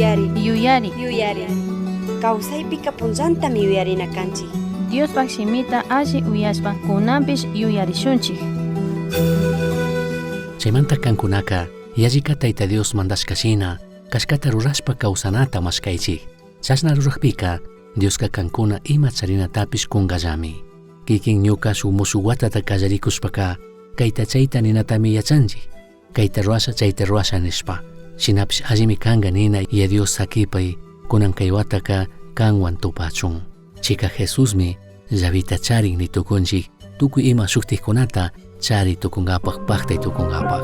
Yuyari. Yuyari. Yuyari. Kawsaypika punllantami yuyarina kanchik. Diospaj shimita alli uyashpa kunanpish yuyarishunchik. Chaymanta kankunaka yallika Tayta Dios mandashka shina kashkata rurashpa kawsanata mashkaychik. Chashna rurajpika Dioska kankuna ima charinatapish kungallami. Kikin ñuka shuk mushuk watata kallarikushpaka kayta chayta ninatami yachanchik. Kayta rurasha chayta rurasha nishpa. Shinapish allimi kanka nina ya Dios sakipay kunan kay wataka kanwan tupachun. Chika Jesusmi llavita charin ni tukunchik tukuy ima shuktikkunata chari tukunkapaj paktay tukunkapaj.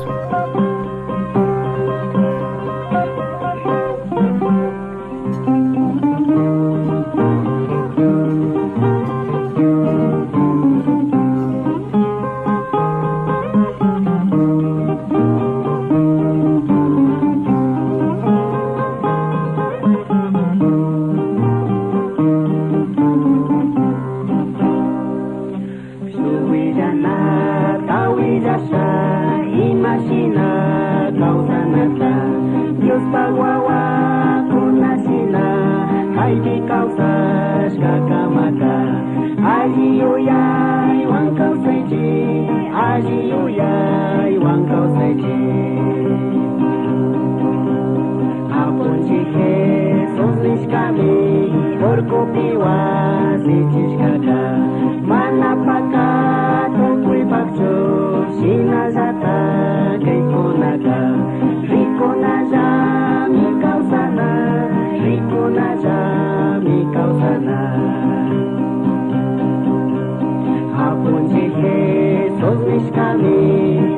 Shuwillanata willasha imashina kawsanata Diospaj wawakunashina kaypi kawsashkakamaka Alli yuyaywan kawsaychik alli yuyaywan kawsaychik Apunchik Jesús nishkami urkupi wasichishkaka mana paka tukuypakchu shinallata kaykunaka rikunallami kawsana rikunallami kawsana Apunchik Jesús nishkami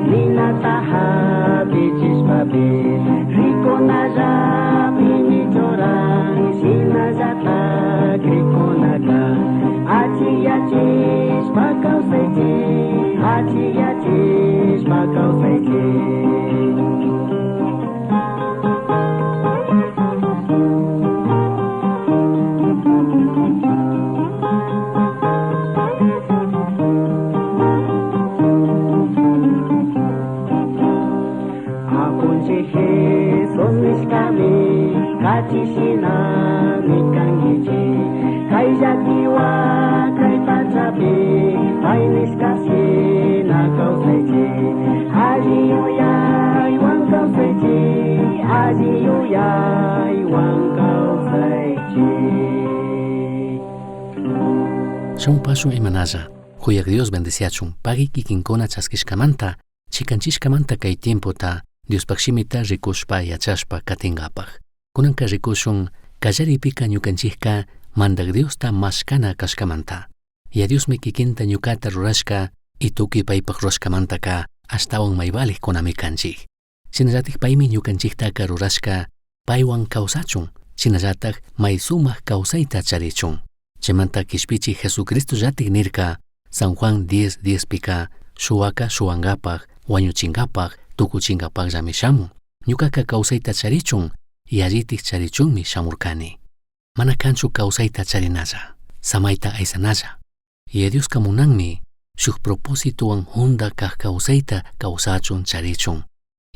ninata hapichishpapish rikunallami churan shinallata krikunaka achiyachishpa kawsaychik achiyachishpa kawsaychik. Apunchik Jesús nishkami kachishinami kankichik kay llakiwa kay pachapi pay nishkashina kawsaychik alli yuyaywan kawsaychik alli yuyaywan kawsaychik. Shamupasun imanalla, Huyak Dios bendeciachun, pagui kikinkuna chaskishkamanta, chikanchishkamanta kay tiempota Diospaj shimita rikushpa yachashpa katingapaj. Kunanka rikushun kallaripika ñukanchikka mandak Diosta mashkana kashkamanta. Ya Diosmi kikinta ñukata rurashka y tukuy paypaj rurashkamantaka ashtawan mayvalij kunami kanchik. Shinallatik paymi ñukanchiktaka rurashka paywan kawsachun, shinallatak may sumak kawsayta charichun. Chaymanta kishpichik Jesucristo llatik nirka San Juan 10 10 pika shuwaka shuwankapaj, wañuchinkapaj, tukuchinkapajllami shamun. Ñukaka kawsayta charichun, yallitik charichunmi shamurkani. Mana kanchu kawsayta charinalla, samayta aysanalla. Y Dioska munanmi shuk propósitowan hunda kaj kawsayta kawsachun charichun.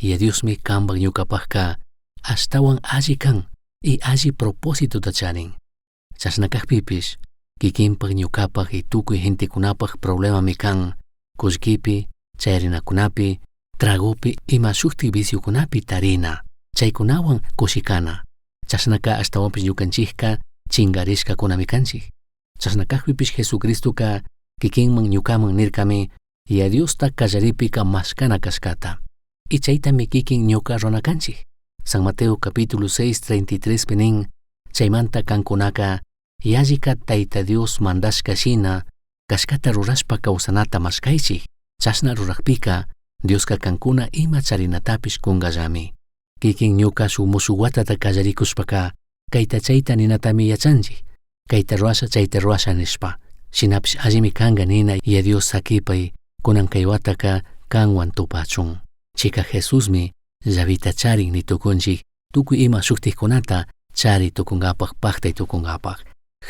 Y Diosmi kanpak ñukapajka ashtawan alli kan y alli propósitota charin. Chashna kajpipish kikinpak ñukapak y tukuy gentekunapak problemami kan kullkipi, chayarinakunapi, tragopi ima shuktik viciokunapi tarina, chaykunawan kushikana. Chashnaka ashtawanpish ñukanchikka chingarishkakunami kanchik. Chashna kajpipish Jesucristoka kikinman ñukaman nirkami ya Diosta kallaripika mashkana kashkata. Y chaytami kikin ñuka runa kanchik. San Mateo capítulo 6, 33 nin, chaymanta kankunaka yallika Tayta Dios mandashka shina kashkata rurashpa kawsanata mashkaychik. Chashna rurajpika Dioska kankuna ima charinatapish kungallami. Kikin ñuka shuk mushuk watata kallarikushpaka kayta chayta ninatami yachanchik. Kayta rurasha chayta rurasha nishpa. Shinapish allimi kanka nina ya Dios sakipay kunan kay wataka kanwan tupachun. Chika Jesusmi llavita charin ni tukunchik tukuy ima shuktikkunata chari tukunkapaj paktay tukunkapaj.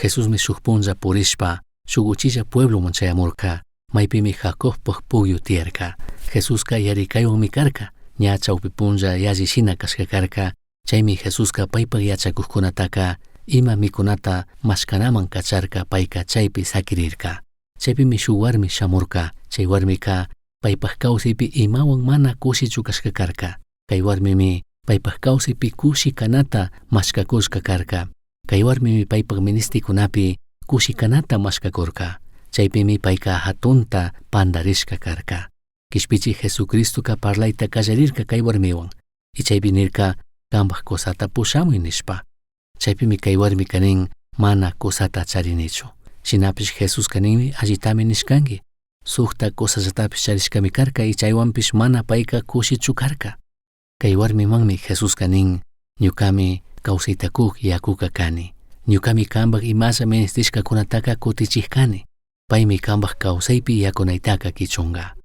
Jesusmi shuk punlla purishpa shuk uchilla puebloman chayamurka maypimi Jacobpaj pugyu tiyarka. Jesuska yarikaywanmi karka, ña chawpi punlla yalli shina kashka karka. Chaimi Jesusca paipaj yachacujcunataca ima micunata mashcanaman cacharca. Paica chaipi saquirirca. Chaipimi shuj huarmi shamurca. Chai huarmica paipaj causaipi imahuan mana cushichu cashca carca. Cai huarmimi paipaj causaipi cushi canata mashcacushca carca. Cai huarmimi paipaj ministicunapi cushi canata mashcacurca. Chaipimi paica jatunta pandarishca carca. Quishpichij Jesucristoca parlaita callarirca cai huarmihuan. Y chaipi nirca, cambaj cusata pushamui nishpa. Chaipimi cai huarmica nin, mana cusata charinichu. Shinapish Jesusca ninmi, allitami nishcangui. Sujta cusallatapish charishcami carca y chaihuanpish mana paica cushichu carca. Cai huarmimanmi Jesusca nin, ñucami causaita cuj yacuca cani. Ñucami cambaj imalla ministishcacunataca cutichij cani. Paimi cambaj causaipi yacunaitaca quichunga.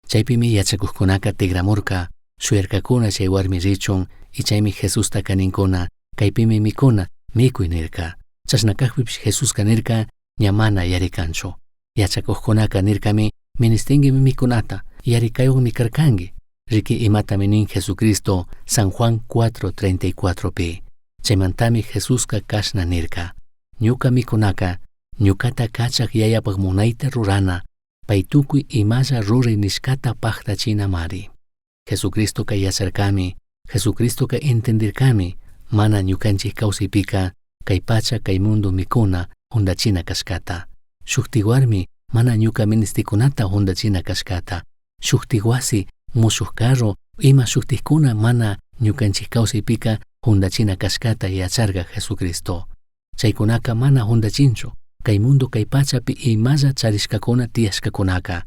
Chaipimi yachacujcunaca tigramurca, shuyarcacuna chai huarmi richun, y chaimi Jesustaca nincuna, caipimi micuna, micui nirca. Chashna cajpipish Jesusca nirca, ña mana yaricanchu. Yachacujcunaca nircami, ministinguimi micunata, yaricaihuanmi carcangui. Riqui imatami nin Jesucristo San Juan 4:34pi. Chaimantami Jesusca cashna nirca, ñuca micunaca, ñucata cachaj Yayapaj munaita rurana, pai tucui imalla rurai nishcata pajtachinamari. Jesucristoca yacharcami, Jesucristoca entendircami, mana ñucanchij causaipica, cai pacha cai mundo micuna jundachina cashcata. Shujti huarmi mana ñuca ministicunata jundachina cashcata. Shujti huasi, mushuj carro, ima shujtijcuna mana ñucanchij causaipica jundachina cashcata yacharca Jesucristo. Chaicunaca mana jundachinchu, cai mundo cai pachapi imalla charishcacuna tiyashcacunaca.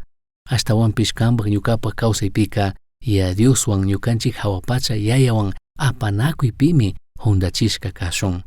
Ashtahuanpish cambaj ñucapaj causaipica, Yaya Dioshuan ñucanchij jahua pacha Yayahuan apanacuipimi jundachishca cashun.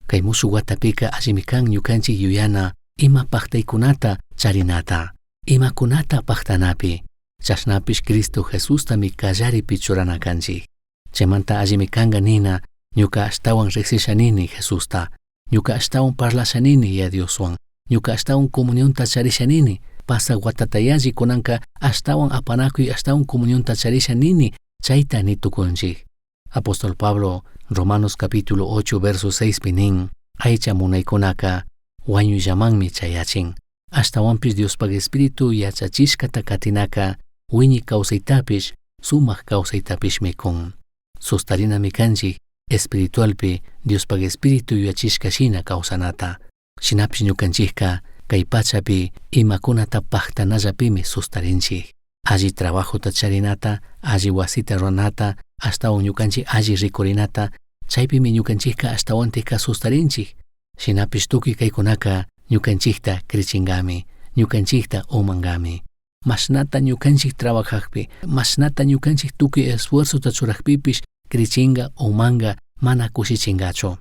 Cai mushuj huatapica allimi can ñucanchij yuyana ima pajtaicunata charinata, imacunata pajtanapi. Chashnapish Cristo Jesustami callaripi churana canchij. Chaimanta allimi canga nina, ñuca ashtahuan rijsisha nini Jesusta, ñuca ashtahuan parlasha nini Yaya Dioshuan, ñuca ashtahuan comunionta charisha nini, pasaj huatata yalli cunanca ashtahuan apanacui ashtahuan comunionta charisha nini, chaita ni tucunchij. Apóstol Pablo, Romanos capítulo 8 verso 6 pi nin, aicha munaicunaca huañuillamanmi chayachin. Ashtahuanpish Diospaj Espíritu yachachishcata catinaca huiñi causaitapish, sumaj causaitapishmi cun. Sustarinami canchij espiritualpi Diospaj Espíritu yuyachishca shina causanata. Shinapish ñucanchijca cai pachapi imacunata pajtanallapimi sustarinchij. Alli trabajota charinata, alli huasita ruranata, ashtahuan ñucanchij alli ricurinata, chaipimi ñucanchijca ashtahuantica sustarinchij. Shinapish tucui caicunaca ñucanchijta crichingami, ñucanchijta umangami. Mashnata ñucanchij trabajajpi, mashnata ñucanchij tucui esfuerzota churajpipish crichinga, umanga, mana cushichingachu.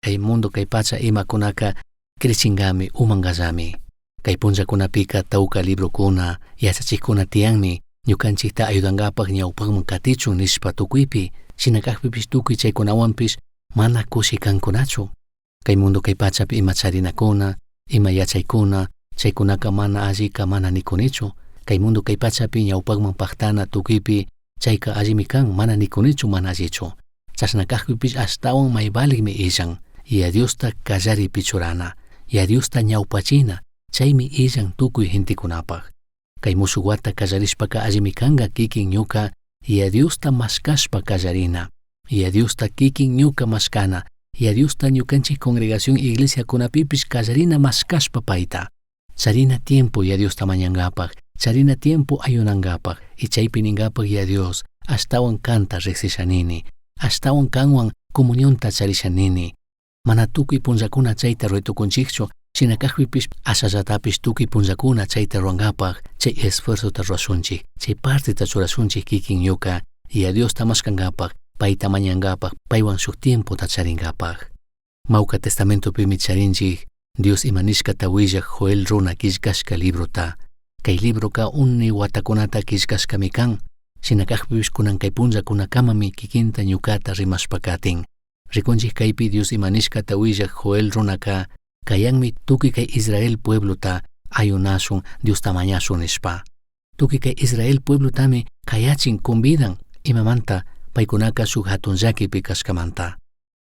Cai mundo cai pacha imacunaca crichingami, umangallami. Cai punllacunapica tauca librocuna, yachachijcuna tiyanmi, ñucanchijta ayudangapaj ñaupajman catichun nishpa tucuipi, shina cajpipish tucui chaicunahuanpish mana cushi cancunachu. Cai mundo cai pachapi ima charinacuna, ima yachaicuna, chaicunaca mana allica mana nicunichu. Cai mundo cai pachapi ñaupajman pajtana tucuipi chaica allimi can, mana nicunichu mana allichu. Chashna cajpipish ashtahuan may valijmi illan. Yaya Diosta callaripi churana, Yaya Diosta ñaupachina, chaimi illan tucui gentecunapaj. Cai mushuj huata callarishpaca allimi canga kikin ñuca Yaya Diosta mashcashpa callarina. Yaya Diosta kikin ñuca mashcana, Yaya Diosta ñucanchij congregación iglesiacunapipish callarina mashcashpa paita. Charina tiempo Yaya Diosta mañangapaj, charina tiempo ayunangapaj, y chaipi ningapaj Yaya Dios, ashtahuan canta rijsisha nini, ashtahuan canhuan comunionta charisha nini. Mana tucui punllacuna chaita rurai tucunchijchu, shina cajpipish ashallatapish tucui punllacuna chaita rurangapaj chay esfuerzota rurashunchij, chay parteta churashunchij kikin ñuca Yaya Diosta mashcangapaj, paita mañangapaj, paihuan shuj tiempota charingapaj. Mauca Testamentopimi charinchij Dios ima nishcata huillaj Joel runa quillcashca librota. Cai libroca uni huatacunata quillcashcami can, shina cajpipish cunan cai punllacunacamami kikinta ñucata rimashpa catin. Ricunchij caipi Dios ima nishcata huillaj Joel runaca cayanmi tucui cai Israel pueblota ayunashun Diosta mañashun nishpa. Tucui cai Israel pueblotami cayachin convidan imamanta paicunaca shuj jatun llaquipi cashcamanta.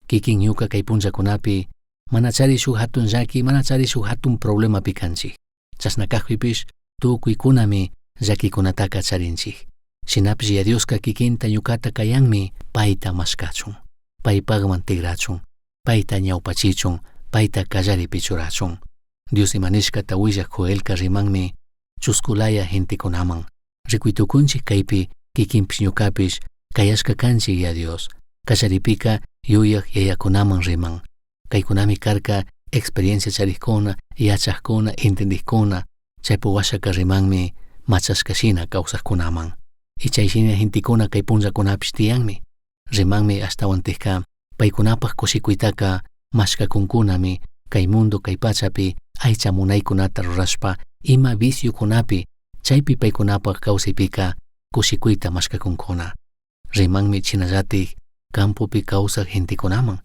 Kikin ñuka kay punllakunapi manachari shuk hatun llaki, manachari shuk hatun problemapi kanchik. Chashna kajpipish tukuykunami llakikunataka charinchik. Shinapish Yaya Dioska kikinta ñukata kayanmi payta mashkachun, paypakman tigrachun, payta ñawpachichun, payta kallaripi churachun. Dios ima nishkata willak Joelka rimanmi chuskulaya gentekunaman. Rikuy tukunchik kaypi kikinpish ñukapish kayashka kanchik Yaya Dios. Kallaripika yuyak yayakunaman riman. Kaykunami karka experiencia charikkuna, yachajkuna, entendikkuna, chaypi washaka rimanmi machashka shina kawsakkunaman. Y chay shina gentekuna kay punllakunapish tiyanmi. Rimanmi ashtawantikka paykunapak kushikuytaka mashkakunkunami kay mundo kay pachapi aycha munaykunata rurashpa ima viciokunapi chaypi paykunapak kawsaypika kushikuyta mashkakunkuna. Rimanmi chinallatik campopi kawsak gentekunaman.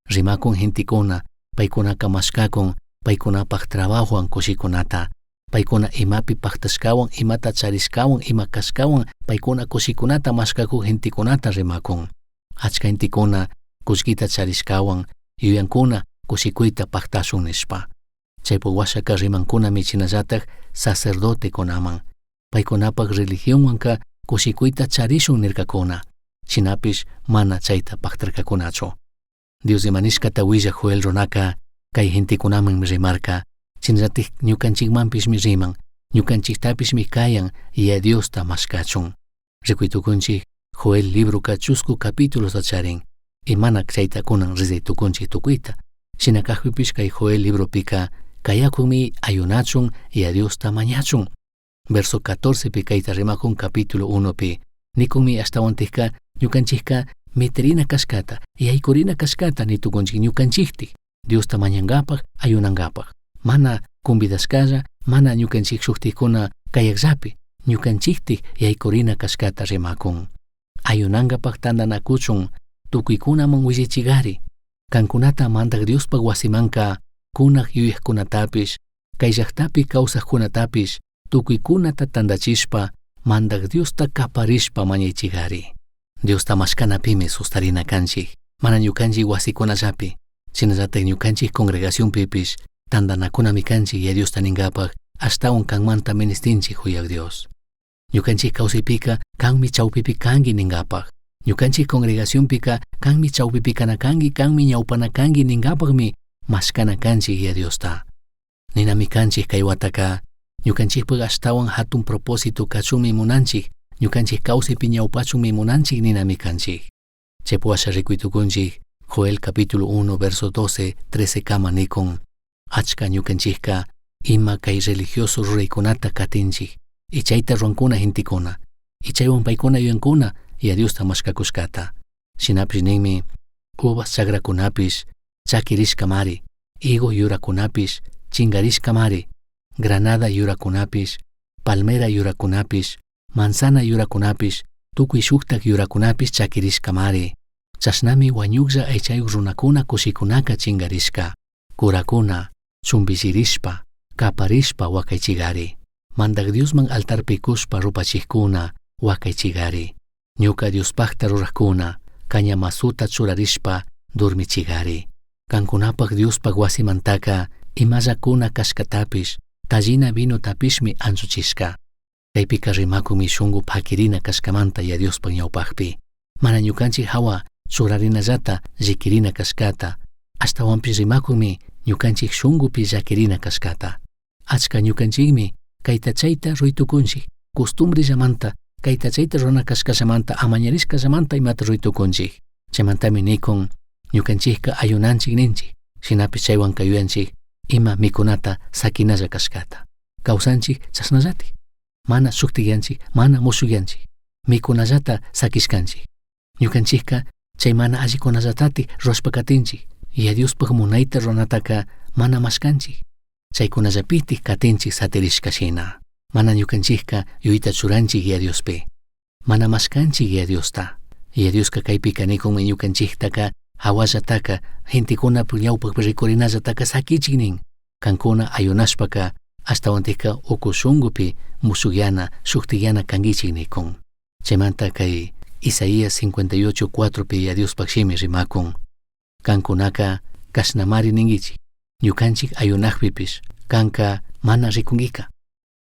Rimakun gentekuna paykunaka mashkakun paykunapak trabajowan kushikunata, paykuna imapi paktashkawan, imata charishkawan, ima kashkawan paykuna kushikunata mashkakuk gentekunata rimakun. Achka gentekuna kullkita charishkawan yuyankuna kushikuyta paktashun nishpa. Chaypi washaka rimankunami chinallatak sacerdotekunaman. Paykunapak religionwanka kushikuyta charishun nirkakuna. Shinapish mana chayta paktarkakunachu. Dios ima nishkata willak Joel runaka kay gentekunamanmi rimarka, shinallatik ñukanchikmanpishmi riman, ñukanchiktapishmi kayan Yaya Diosta mashkachun. Rikuy tukunchik Joel libroka chusku capítulosta charin, y mana chayta kunan rizay tukunchik tukuyta. Shina kajpipish kay Joel libropika kayakunmi ayunachun Yaya Diosta mañachun. Verso 14 pi kayta rimakun capítulo 1 pi, nikunmi ashtawantikka ñukanchikka meterina kashkata, yaykurina kashkata nitukunchik ñukanchiktik, Diosta mañangapak, ayunangapak. Mana convidashkalla, mana ñukanchik shuktikuna kayakllapi, ñukanchiktik yaykurina kashkata rimakun. Ayunangapak tantanakuchun tukuykunaman willichigari. Kankunata mandak Diospak wasimanka kunak yuyakkunatapish, kay llaktapi kawsakkunatapish tukuykunata tantachishpa mandak Diosta kaparishpa mañaychigari. Diosta mashkanapimi sustarina kanchik, mana ñukanchik wasikunallapi, shinallatak ñukanchik congregacionpipish tantanakunami kanchik Yaya Diosta ningapak ashtawan kanmanta ministinchik huyak Dios. Ñukanchik kawsaypika kanmi chawpipi kanki ningapak. Ñukanchik congregacionpika kanmi chawpipi kana kanki, kanmi ñawpana kanki ningapakmi mashkana kanchik Yaya Diosta. Ninami kanchik kay wataka ñukanchikpak ashtawan hatun propósito kachunmi munanchik, ñukanchik kawsaypi ñawpachunmi munanchik ninami kanchik. Chaypi washa rikuy tukunchik Joel capítulo 1 verso 12, 13 kama nikun. Achka ñukanchikka ima kay religioso ruraykunata katinchik, y chayta ruwankuna gentekuna, y chaywan paykuna yuyankuna Yaya Diosta mashkakushkata. Shinapish ninmi, uvas chakrakunapish chakirishkamari, higo yurakunapish chingarishkamari, granada yurakunapish, palmera yurakunapish, manzana yurakunapish, tukuy shuktak yurakunapish chakirishkamari. Chashnami wañuklla aychayuk runakuna kushikunaka chingarishka. Kurakuna, chumbillirishpa, kaparishpa wakaychigari. Mandak Diosman altarpi kushpa rupachikuna wakaychigari. Ñuka Diospakta rurakkuna, cañamasuta churarishpa durmichigari. Kankunapak Diospak wasimantaka imallakuna kashkatapish, tallina vinotapishmi anchuchishka. Kaypika rimakumi shunku pakirina kashkamanta Yaya Diospak ñawpakpi. Mana ñukanchik hawa churarinallata llakirina kashkata, ashtawanpish rimakumi ñukanchik shunkupi llakirina kashkata. Achka ñukanchikmi kayta chayta ruytukunchik, costumbrellamanta, kayta chayta rurana kashkallamanta, amañarishkallamanta imata ruytukunchik. Chaymantami nikun ñukanchikka ayunanchik ninchik, shinapish chaywanka yuyanchik ima mikunata sakinalla kashkata. Kawsanchik chashnallatik, mana shuktiyanchik, mana mushuyanchik, mikunallata sakishkanchik. Ñukanchikka chay mana allikunallatatik rurashpa katinchik, Yaya Diospak munayta ruranataka mana mashkanchik. Chaykunallapitik katinchik satirishka shina. Mana ñukanchikka yuyta churanchik Yaya Diospi. Mana mashkanchik Yaya Diosta. Yaya Dioska kaypika nikunmi ñukanchiktaka hawallataka gentekunapuk ñawpakpi rikurinallataka sakichik nin. Kankuna ayunashpaka ashtawantikka uku shunkupi mushukyana shuktiyana kankichik nikun. Chaymanta kay Isaías 58:4 pi Yaya Diospak shimi rimakun. Cancunaca cashnamari ninguichij. Ñucanchij ayunajpipish canca mana ricunguica.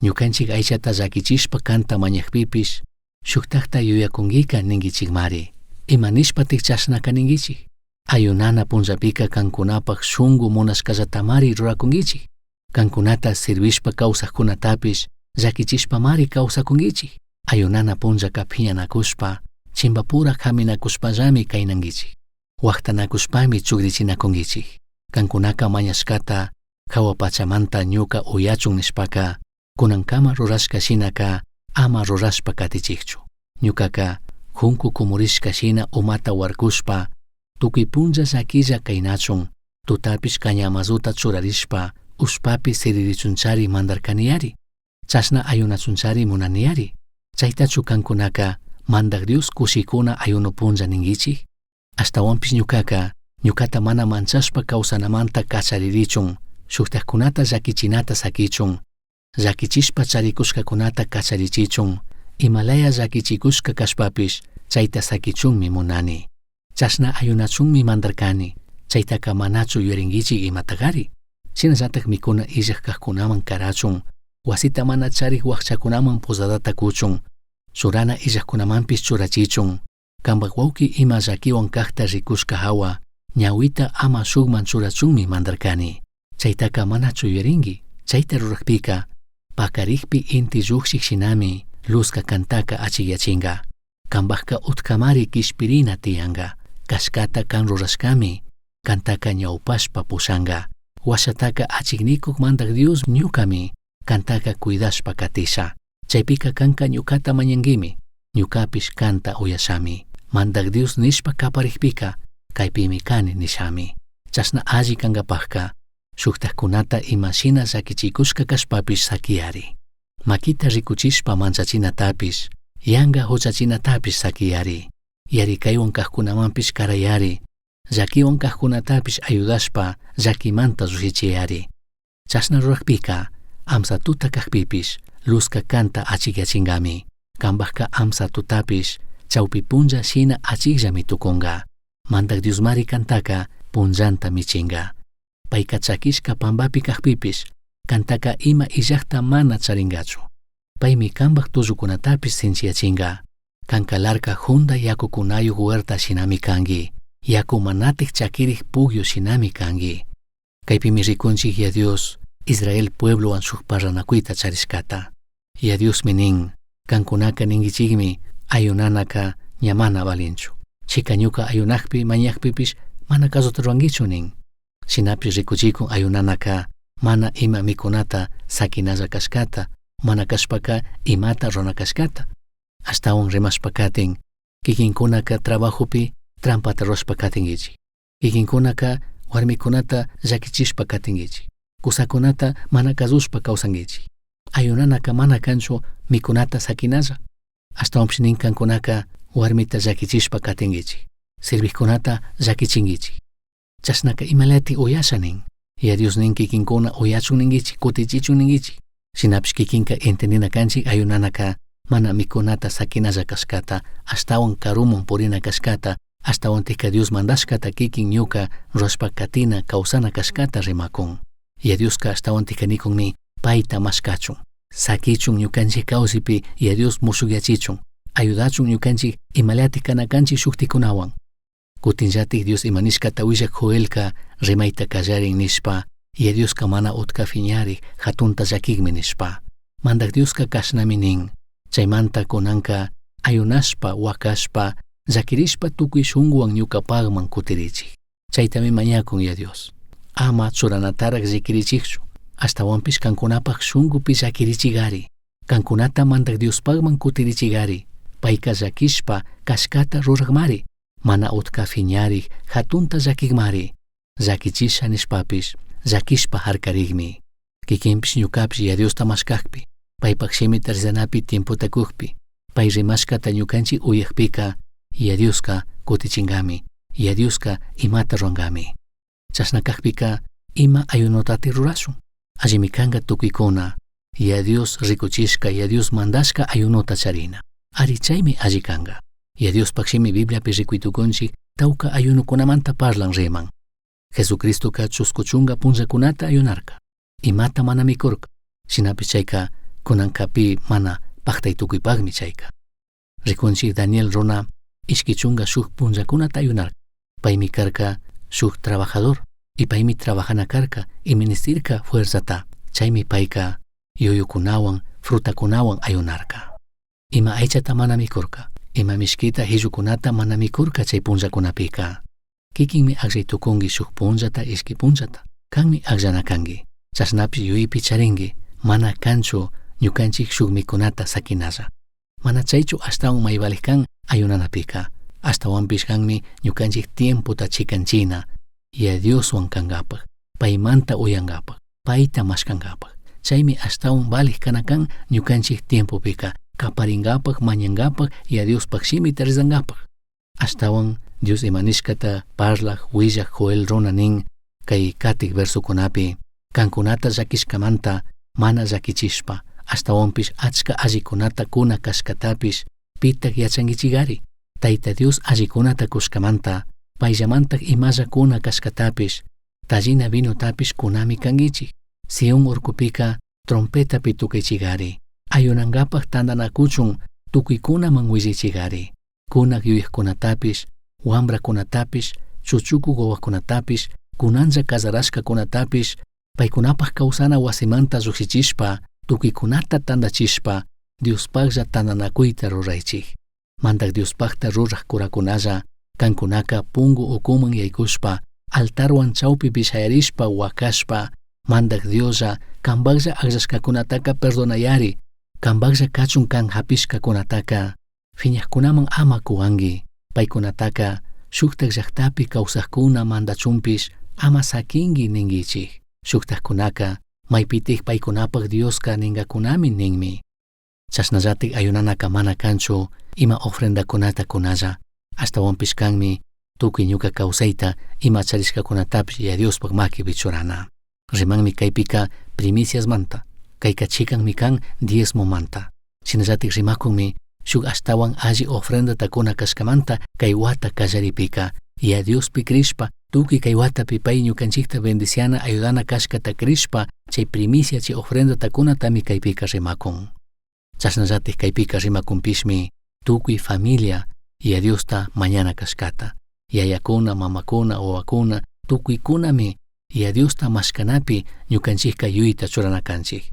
Ñucanchij aichata llaquichishpa canta mañajpipish shujtajta yuyacunguica ninguichijmari. Ima nishpataj chashnaca ninguichij? Ayunana punllapica cancunapaj shungu munashcallatamari ruracunguichij. Cancunata sirvishpa causajcunatapish llaquichishpamari causacunguichij. Ayunana punllaca phiñanacushpa, chimbapura jaminacushpallami cainanguichij. Huajtanacushpami chugrichinacunguichij. Cancunaca mañashcata jahua pachamanta ñuca uyachun nishpaca, cunancama rurashca shinaca ama rurashpa catichijchu. Ñucaca juncu cumurishca shina umata huarcushpa, tucui punlla llaquilla cainachun, tutapish cañamazuta churarishpa, ushpapi siririchunchari mandarcaniyari. Chashna ayunachunchari munaniyari. Chaitachu cancunaca Mandaj Dios cushicuna ayuno punlla ninguichij? Ashtahuanpish ñucaca, ñucata mana manchashpa causanamanta cacharirichun, shujtajcunata llaquichinata saquichun, llaquichishpa charicushcacunata cacharichichun, imalaya llaquichicushca cashpapish chaita saquichunmi munani. Chashna ayunachunmi mandarcani, chaitaca manachu yuyaringuichij imatagari? Shinallataj micuna illaj cajcunaman carachun, huasita mana charij huajchacunaman pozadata cuchun, churana illajcunamanpish churachichun, cambaj huauqui ima llaquihuan cajta ricushca jahua, ñahuita ama shujman churachunmi mandarcani. Chaitaca manachu yuyaringui? Chaita rurajpica, pacarijpi inti llujshij shinami luzca cantaca achijyachinga. Cambajca utcamari quishpirina tiyanga. Cashcata can rurashcami, cantaca ñaupashpa pushanga. Huashataca achijnicuj Mandaj Dios ñucami, cantaca cuidashpa catisha. Chaipica canca ñucata mañanguimi, ñucapish canta uyashami. Mandaj Dios nishpa caparijpica, caipimi cani nishami. Chashna alli cangapajca, shujtajcunata ima shina llaquichicushca cashpapish saquiyari. Maquita ricuchishpa manchachinatapish, yanga juchachinatapish saquiyari. Yaricaihuan cajcunamanpish carayari. Llaquihuan cajcunatapish ayudashpa llaquimanta llujshichiyari. Chashna rurajpica, amsa tuta cajpipish, luzca canta achijyachingami. Cambajca amsa tutapish, chaupi punlla shina achijllami tucunga. Mandaj Diosmari cantaca punllanta michinga. Paica chaquishca pambapi cajpipish, cantaca ima illajta mana charingachu. Paimi cambaj tullucunatapish sinchiyachinga. Canca larca junda yacucunayuj huerta shinami cangui. Yacu manataj chaquirij pugyu shinami cangui. Caipimi ricunchij Yaya Dios, Israel pueblohuan shuj parlanacuita charishcata. Yaya Diosmi nin, cancunaca ninguichijmi, ayunanaca ña mana valinchu. Chica ñuca ayunajpi mañajpipish mana casuta ruranguichu nin. Shinapish ricuchicun ayunanaca mana ima micunata saquinalla cashcata, mana cashpaca imata rurana cashcata. Ashtahuan rimashpa catin, quiquincunaca trabajopi trampata rurashpa catinguichij. Quiquincunaca huarmicunata llaquichishpa catinguichij. Cusacunata mana cazushpa causanguichij. Ayunanaca mana canchu micunata saquinalla. Ashtahuanpish nin cancunaca huarmita llaquichishpa catinguichij. Sirvijcunata llaquichinguichij. Chashnaca imalati uyasha nin. Yaya Dios nin quiquincuna uyachun ninguichij, cutichichun ninguichij. Shinapish quiquinca entendina canchij ayunanaca mana micunata saquinalla cashcata, ashtahuan caruman purina cashcata, ashtahuantajca Dios mandashcata quiquin ñuca rurashpa catina causana cashcata rimacun. Yaya Diosca ashtahuantajca nicunmi paita mashcachun. Saquichun ñucanchij causipi Yaya Dios mushujyachichun. Ayudachun ñucanchij imalati cana canchij shujticunahuan. Cutinllataj Dios ima nishcata huillaj Joelca rimaita callarin nishpa, Yaya Diosca mana utca fiñarij, jatunta llaquijmi nishpa. Mandaj Diosca cashnami nin, chaimanta cunanca ayunashpa, huacashpa, llaquirishpa tucui shunguhuan ñucapajman cutirichij. Chaitami mañacun Yaya Dios. Ama churanataraj llaquirichijchu, ashtahuanpish cancunapaj shungupi llaquirichigari. Cancunata Mandaj Diospajman cutirichigari, paica llaquishpa cashcata rurajmari, mana utca fiñarij, jatunta llaquijmari. Llaquichisha nishpapish, llaquishpa jarcarijmi. Quiquinpish ñucapish Yaya Diosta mashcajpi, paipaj shimita rezanapi tiempota cujpi, pai rimashcata ñucanchij uyajpica, Yaya Diosca cutichingami, Yaya Diosca imata rurangami. Chashna cajpica, ima ayunotati rurashun? Allimi canga tucuicuna, Yaya Dios ricuchishca, Yaya Dios mandashca ayunota charina. Ari chaimi alli canga. Yaya Diospaj shimi Bibliapi ricui tucunchij, tauca ayunocunamanta parlan riman. Jesucristoca chuscu chunga punllacunata ayunarca. Imata mana mikurka. Shinapish chayka kunanka pi mana pajtay tukuypakmi chayka. Rikunchik Daniel runa ishki chunga shuk punllacunata ayunarka. Paymi karka shuk trabajador y paymi trabajana karka y ministirka fuerzata. Chaymi payka yuyukunawan frutakunawan ayunarka. Ima aychata mana mikurka. Ima mishkita hillukunata mana mikurka chay punllakunapika. Kikinmi akllay tukunki shuk punllata ishki punllata. Kanmi akllana kanki. Chashnapish yuyaypi charinki mana kanchu ñukanchik shuk mikunata sakinalla. Mana chaychu ashtawan may valik kan ayunanapika. Ashtawanpish kanmi ñukanchik tiempota chikanchina Yaya Dioswan kankapak, paymanta uyankapak, payta mashkankapak. Chaymi ashtawan valik kana kan ñukanchik tiempopika kaparinkapak, mañankapak, Yaya Diospaj shimita rezankapak. Ashtawan Dios ima nishkata parlaj willaj Joel runa nin kay katik versokunapi kankunata llakishkamanta mana llakichishpa ashtawanpish achka allikunata kuna kashkatapish pitak yachankichigari. Tayta Dios allikunata kushkamanta payllamantak imalla kuna kashkatapish tallina vinotapish kunami kankichik. Sion urkupika trompetapi tukaychigari. Ayunankapak tantanakuchun tukuykunaman willaychigari. Kunak yuyakkunatapish, wambrakunatapish, chuchukuk wawakunatapish, kunanlla kazarashkakunatapish, paykunapak kawsana wasimanta llukshichishpa, tukuykunata tantachishpa, Diospaklla tantanakuyta ruraychik. Mandak Diospakta ruraj kurakunalla, kankunaka pungu ukuman yaykushpa, altarwan chawpipi shayarishpa wakashpa, Mandak Dioslla, kanpaklla akllashkakunataka perdonayari, kanpaklla kachun kan hapishkakunataka, fiñajkunaman ama kuwanki, paykunataka shuktak llaktapi kawsakkuna mandachunpish ama sakinki ninkichik. Shuktakkunaka maypitik paykunapak Dioska ninkakunami ninmi. Chashnallatik ayunanaka mana kanchu ima ofrendakunata kunalla, ashtawanpish kanmi tukuy ñuka kawsayta ima charishkakunatapish Yaya Diospaj makipi churana. Rimanmi kaypika primiciasmanta, kayka chikanmi kan diezmomanta. Shinallatik rimakunmi shuk ashtawan alli ofrendata kuna kashkamanta kay wata kallaripika Yaya Diospi crishpa tukuy kay watapi pay ñukanchikta bendiciana ayudana kashkata crishpa chay primicia chay ofrendata kunatami kaypika rimakun. Chashnallatik kaypika rimakunpishmi tukuy familia Yaya Diosta mañana kashkata. Yayakuna, mamakuna, wawakuna, tukuykunami Yaya Diosta mashkanapi ñukanchikka yuyayta churana kanchik.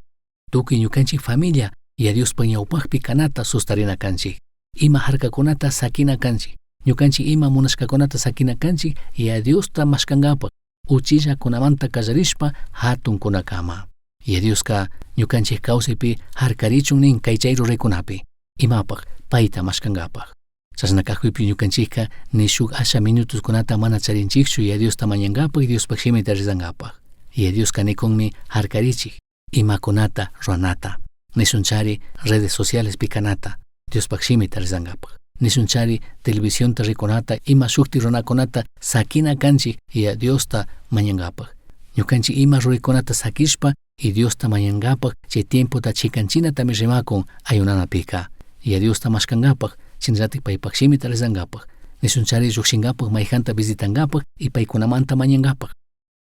Tukuy ñukanchik familia Yaya Diospa ñawpakpi kanata sustarina kanchik. Ima harkakunata sakina kanchik. Ñukanchik ima munashkakunata sakina kanchik Yaya Diosta mashkankapak uchillakunamanta kallarishpa hatunkunakama. Yaya Dioska ñukanchik kawsaypi harkarichun nin kay chay ruraykunapi. Imapak payta mashkankapak. Chashna kakpipi ñukanchikka ni shuk asha minutoskunata mana charinchikchu Yaya Diosta mañankapak Diospaj shimita rezankapak. Yaya Dioska nikunmi harkarichik imakunata ruranata. Nishunchari redes sociales kanata Diospaj shimita rezankapak. Nishunchari televisionta rikunata ima shukti runakunata sakina kanchik Yaya Diosta mañankapak. Ñukanchik ima ruraykunata sakishpa y Diosta mañankapak chay tiempota chikanchinatami rimakun ayunanapika. Yaya Diosta mashkankapak shinallatik paypak shimita rezankapak. Nishunchari llukshinkapak mayjanta visitankapak y paykunamanta mañankapak.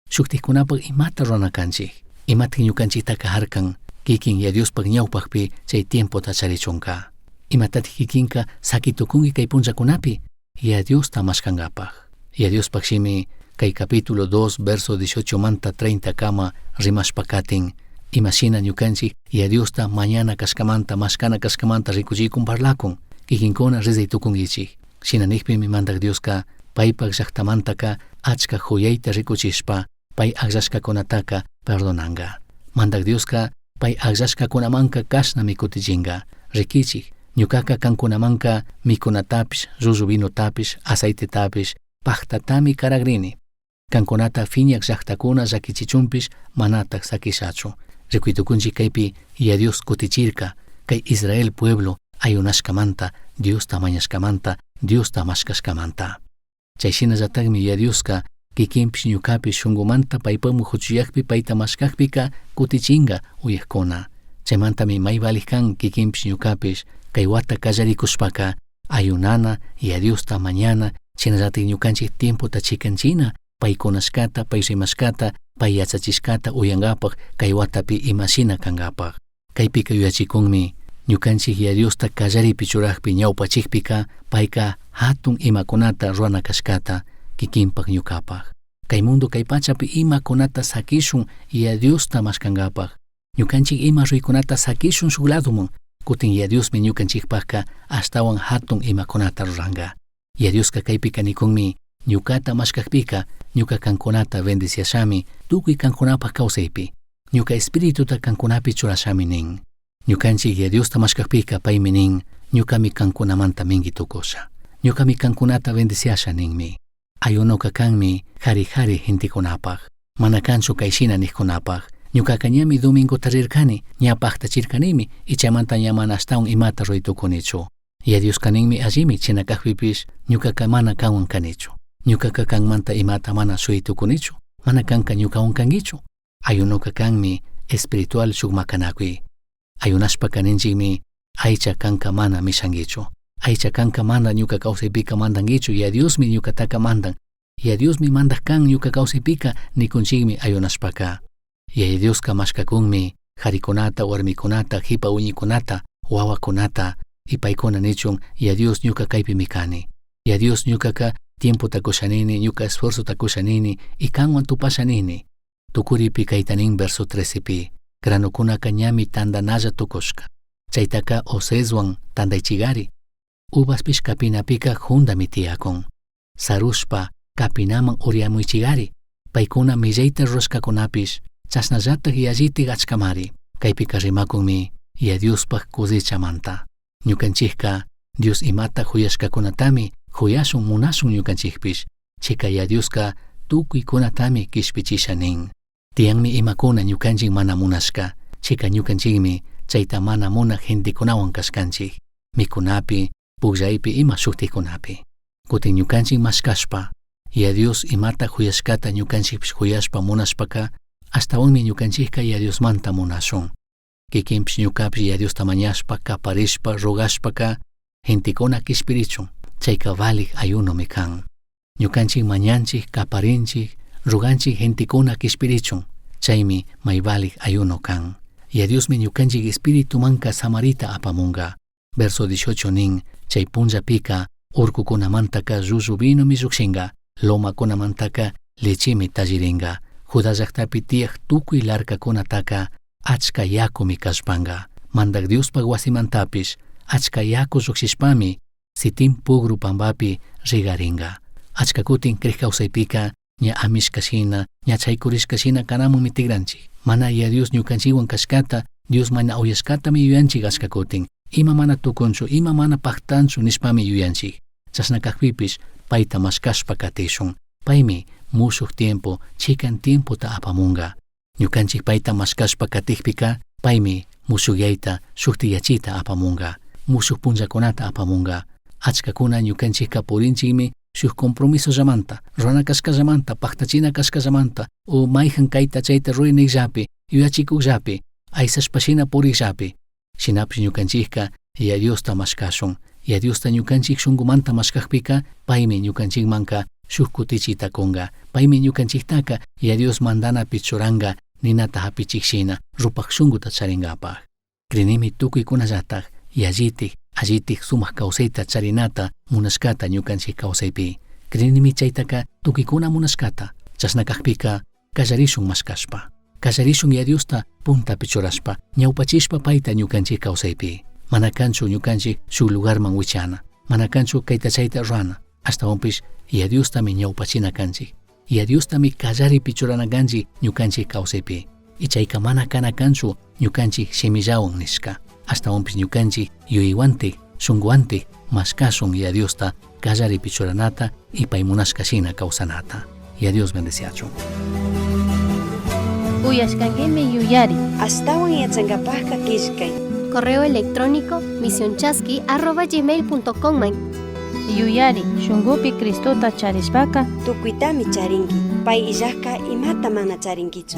Shuktikkunapak imata rurana kanchik. Imatik ñukanchiktaka harkan kikin Yaya Diospaj ñawpakpi chay tiempota charichunka. Imatatik kikinka sakitukunki kay punllakunapi Yaya Diosta mashkankapak. Yaya Diospaj shimi kay capítulo 2 verso 18 manta 30 kama rimashpa katin imashina ñukanchik Yaya Diosta mañana kashkamanta mashkana kashkamanta rikuchikun parlakun kikinkuna rezay tukunkichik. Shina nikpimi Mandak Dioska paypak llaktamantaka achka juyayta rikuchishpa pay akllashkakunataka perdonanka. Mandak Dioska pay akllashkakunamanka kashnami kutichinka. Rikichik, ñukaka kankunamanka mikunatapish, llullu vinotapish, aceitetapish, paktatami karagrini. Kankunata fiñak llaktakuna llakichichunpish manatak sakishachu. Rikuytukunchik kaypi Yaya Dios kutichirka kay Israel pueblo ayunashkamanta, Diosta mañashkamanta, Diosta mashkashkamanta. Chay shinallatakmi Yaya Dioska kikinpish ñukapish shunkumanta paypakman huchuyakpi payta mashkakpika kutichinka uyakkuna. Chaymantami may valik kan kikinpish ñukapish kay wata kallarikushpaka ayunana, Yaya Diosta mañana, shinallatik ñukanchik tiempota chikanchina Pay kunashkata, pay rimashkata, pay yachachishkata uyankapaj kay watapi imashina kankapaj. Kaypika yuyachikunmi ñukanchik Yaya Diosta kallaripi churakpi ñawpachikpika payka hatun imakunata rurana kashkata kikinpak ñukapaj. Kay mundo kay pachapi imakunata sakishun Yaya Diosta mashkankapaj. Ñukanchik ima ruykunata sakishun shuk laduman, kutin Yaya Diosmi ñukanchikpajka ashtawan hatun imakunata ruranka. Yaya Dioska kaypika nikunmi ñukata mashkakpika ñuka kankunata bendiciashami tukuy kankunapaj kawsaypi. Ñuka espirituta kankunapi churashami nin. Ñukanchik Yaya Diosta mashkakpika paymi nin ñukami kankunamanta minki tukusha. Ñukami kankunata bendiciasha ninmi. Ayunoka kanmi jari jari gentekunapaj. Mana kanchu kayshina nijkunapaj. Ñukaka ñami domingota rirkani, ña pajtachirkanimi, y chaymanta ña mana ashtawan imata ruray tukunichu. Yaya Dioska ninmi allimi china kajpipish ñukaka mana kanwan kanichu. Ñukaka kanmanta imata mana shuy tukunichu. Mana kanka ñukawan kankichu. Ayunoka kanmi espiritual shuk makanakuy. Ayunashpaka ninchikmi aycha kanka mana mishankichu. Aycha kanka mana ñuka kawsaypika mandankichu. Yaya Diosmi ñukataka mandan. Yaya Diosmi mandak kan ñuka kawsaypika nikunchikmi ayunashpaka. Yaya Dioska mashkakunmi jarikunata, warmikunata, jipa uñikunata, wawakunata, y paykuna nichun Yaya Dios ñuka kaypimi kani. Yaya Dios ñukaka tiempota kushanini, ñuka esfuerzota kushanini, y kanwan tupashanini. Tukuripi kayta nin verso 13pi, granokunaka ñami tandanalla tukushka. Chaytaka hoceswan tandaychigari. Uvaspish kapinapika jundami tiyakun. Sarushpa kapinaman uriamuychigari. Paykuna millayta rurashkakunapish chashnallatak yallitik achkamari. Kaypika rimakunmi Yaya Diospaj cosechamanta. Ñukanchikka Dios imata huyashkakunatami huyashun munashun ñukanchikpish. Chika Yaya Dioska tukuykunatami kishpichisha nin. Tiyanmi imakuna ñukanchik mana munashka. Chika ñukanchikmi chayta mana munaj gentekunawan kashkanchik. Mikunapi, pukllaypi ima shuktikkunapi. Kutin ñukanchik mashkashpa, Yaya Dios imata huyashkata ñukanchikpish huyashpa munashpaka, ashtawanmi ñukanchikka Yaya Diosmanta munashun. Kikinpish ñukapish Yaya Diosta mañashpa, kaparishpa, rogashpaka, gentekuna kishpirichun, chayka valik ayunomi kan. Ñukanchik mañanchik, kaparinchik, roganchik gentekuna kishpirichun, chaymi may valik ayuno kan. Yaya Diosmi ñukanchik espiritumanka samarita apamunga. Verso 18 nin, chay punllapika urkukunamantaka llullu vinomi llukshinka, lomakunamantaka lechemi tallirinka. Judá llaktapi tiyaj tukuy larkakunataka achka yakumi kallpanka. Mandak Diospaj wasimantapish achka yaku llukshishpami Sitim pugru pambapi rigarinka. Achka kutin creek kawsaypika ña amishka shina, ña chaykurishka shina kanamunmi tigranchik. Mana Yaya Dios ñukanchikwan kashkata, Dios mana uyashkatami yuyanchik achka kutin. Ima mana tukunchu, ima mana paktanchu nishpami yuyanchik. Chashna kakpipish payta mashkashpa katishun. Paymi mushuk tiempo, chikan tiempota apamunga. Ñukanchik payta mashkashpa katikpika, paymi mushukyayta, shuktiyachita apamunga. Mushuk punllakunata apamunga. Achkakuna ñukanchikka purinchikmi shuk compromisollamanta, rurana kashkallamanta, paktachina kashkallamanta, o mayjan kayta chayta ruray yuyachikukllapi, aysashpashina purikllapi. Shinapish ñukanchikka Yaya Diosta mashkashun. Yaya Diosta ñukanchik shunkumanta mashkakpika, paymi ñukanchikmanka shuk kutichita kunka. Paymi ñukanchiktaka Yaya Dios mandanapi churanka ninata hapichik shina rupak shunkuta charinkapaj. Crinimi tukuykunallatak yallitik, allitik sumak kawsayta charinata munashkata ñukanchik kawsaypi. Crinimi chaytaka tukuykuna munashkata. Chashna kakpika kallarishun mashkashpa. Kallarishun Yaya Diosta puntapi churashpa, ñawpachishpa payta ñukanchik kawsaypi. Mana kanchu ñukanchik shuk lugarman wichana. Mana kanchu kayta chayta rurana. Ashtawanpish Yaya Diostami ñawpachina kanchik. Yaya Diostami kallaripi churana kanchik ñukanchik kawsaypi. Y chayka mana kana kanchu ñukanchik shimillawan nishka. Ashtawanpish ñukanchik yuyaywantik, shunkuwantik mashkashun Yaya Diosta kallaripi churanata y pay munashka shina kawsanata. Yaya Dios bendeciachun. Uyashkankimi yuyari. Ashtawan yachankapajka killkay. Correo electrónico misionchasqui@gmail.com man. Yuyari, shunkupi Cristota charishpaka Tukuytami charinki. Pay illajka imata mana charinkichu.